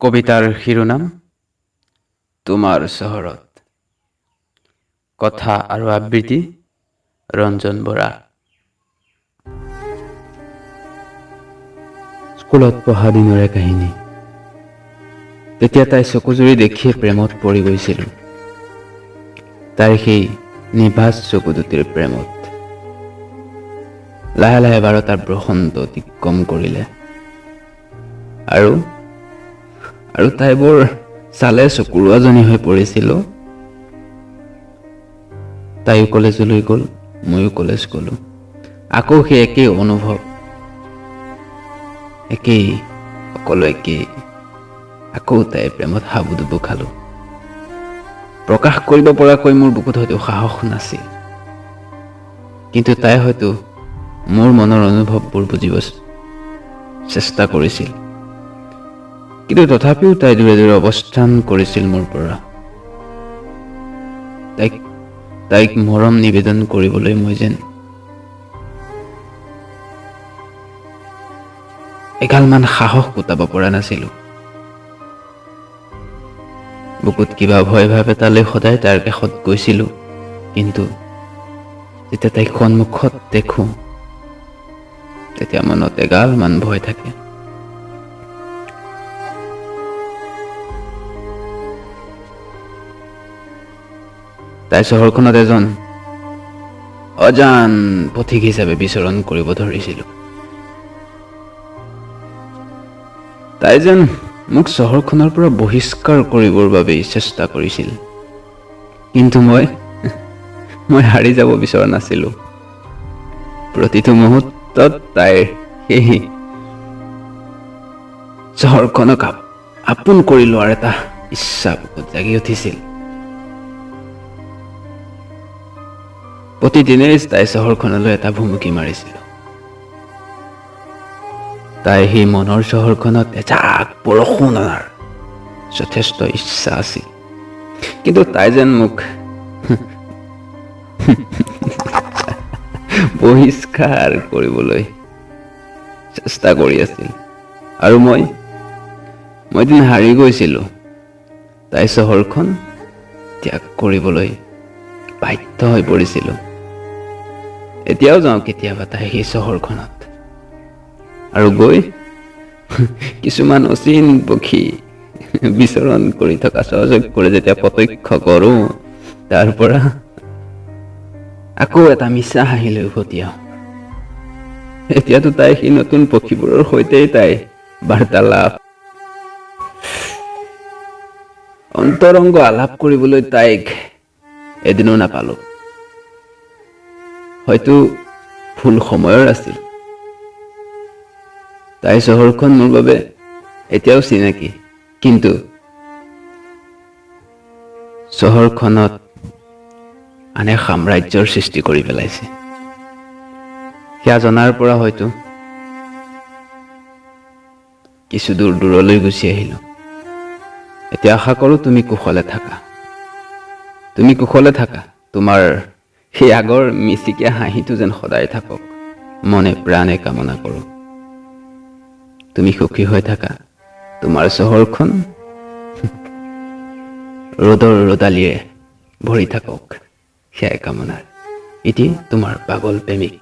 কবিতাৰ শিৰোনাম তোমাৰ চহৰত। কথা আৰু আবৃত্তি ৰঞ্জন বৰা। স্কুলত পঢ়া দিনৰে কাহিনী। তেতিয়া তাই চকুজুৰি দেখিয়ে প্ৰেমত পৰি গৈছিলোঁ, তাইৰ সেই নিভাঁজ চকু দুটিৰ প্ৰেমত। লাহে লাহে 12টাৰ বসন্ত অতিক্ৰম কৰিলে আৰু আৰু তাই বৰ চালে চকুৰোৱাজনী হৈ পৰিছিলোঁ। তাইও কলেজলৈ গ'ল, ময়ো কলেজ গ'লোঁ। আকৌ সেই একেই অনুভৱ, একেই, সকলো একেই। আকৌ তাইৰ প্ৰেমত হাবুডুবু খালোঁ। প্ৰকাশ কৰিব পৰাকৈ মোৰ বুকুত হয়তো সাহস নাছিল, কিন্তু তাই হয়তো মোৰ মনৰ অনুভৱবোৰ বুজিব চেষ্টা কৰিছিল। কিন্তু তথাপিও তাই দূৰে দূৰে অৱস্থান কৰিছিল মোৰ পৰা। তাইক মৰম নিবেদন কৰিবলৈ মই যেন এগালমান সাহস গোটাব পৰা নাছিলোঁ। বুকুত কিবা ভয় ভাৱ এটালৈ সদায় তাইৰ কাষত গৈছিলোঁ, কিন্তু যেতিয়া তাইক সন্মুখত দেখোঁ তেতিয়া মনত এগালমান ভয় থাকে। তাই চহৰখনত এজন অজান পথিক হিচাপে বিচৰণ কৰিব ধৰিছিলোঁ। তাই যেন মোক চহৰখনৰ পৰা বহিষ্কাৰ কৰিবৰ বাবেই চেষ্টা কৰিছিল, কিন্তু মই হাৰি যাব বিচৰা নাছিলোঁ। প্ৰতিটো মুহূৰ্তত তাইৰ সেই চহৰখনক আপোন কৰি লোৱাৰ এটা ইচ্ছা বুকুত জাগি উঠিছিল। প্ৰতিদিনেই তাই চহৰখনলৈ এটা ভুমুকি মাৰিছিল। তাই সেই মনৰ চহৰখনত এজাক বৰষুণ অনাৰ যথেষ্ট ইচ্ছা আছিল, কিন্তু তাই যেন মোক বহিষ্কাৰ কৰিবলৈ চেষ্টা কৰি আছিল আৰু মই এদিন হাৰি গৈছিলোঁ। তাই চহৰখন ত্যাগ কৰিবলৈ বাধ্য হৈ পৰিছিলোঁ। এতিয়াও যাওঁ কেতিয়াবা তাই সেই চহৰখনত আৰু গৈ কিছুমান অচিন পক্ষী বিচৰণ কৰি থকা স্বচক্ষুৰে যেতিয়া প্ৰত্যক্ষ কৰোঁ, তাৰ পৰা আকৌ এটা মিছা হাঁহি লৈ উভতি আহোঁ। এতিয়াতো তাই সেই নতুন পক্ষীবোৰৰ সৈতেই তাই বাৰ্তালাপ, অন্তৰংগ আলাপ কৰিবলৈ তাইক এদিনো নাপালোঁ। হয়তো ভুল সময়ৰ আছিল। তাইৰ চহৰখন মোৰ বাবে এতিয়াও চিনাকি, কিন্তু চহৰখনত আনে সাম্ৰাজ্যৰ সৃষ্টি কৰি পেলাইছে। সেয়া জনাৰ পৰা হয়তো কিছু দূৰ দূৰলৈ গুচি আহিলোঁ। এতিয়া আশা কৰোঁ তুমি কুশলে থাকা, তুমি কুশলে থাকা। তোমাৰ সেই আগৰ মিচিকীয়া হাঁহিটো যেন সদায় থাকক, মনে প্ৰাণে কামনা কৰোঁ। তুমি সুখী হৈ থাকা। তোমাৰ চহৰখন ৰ'দৰ ৰ'দালিৰে ভৰি থাকক, সেয়াই কামনা। ইতি তোমাৰ পাগল প্ৰেমিক।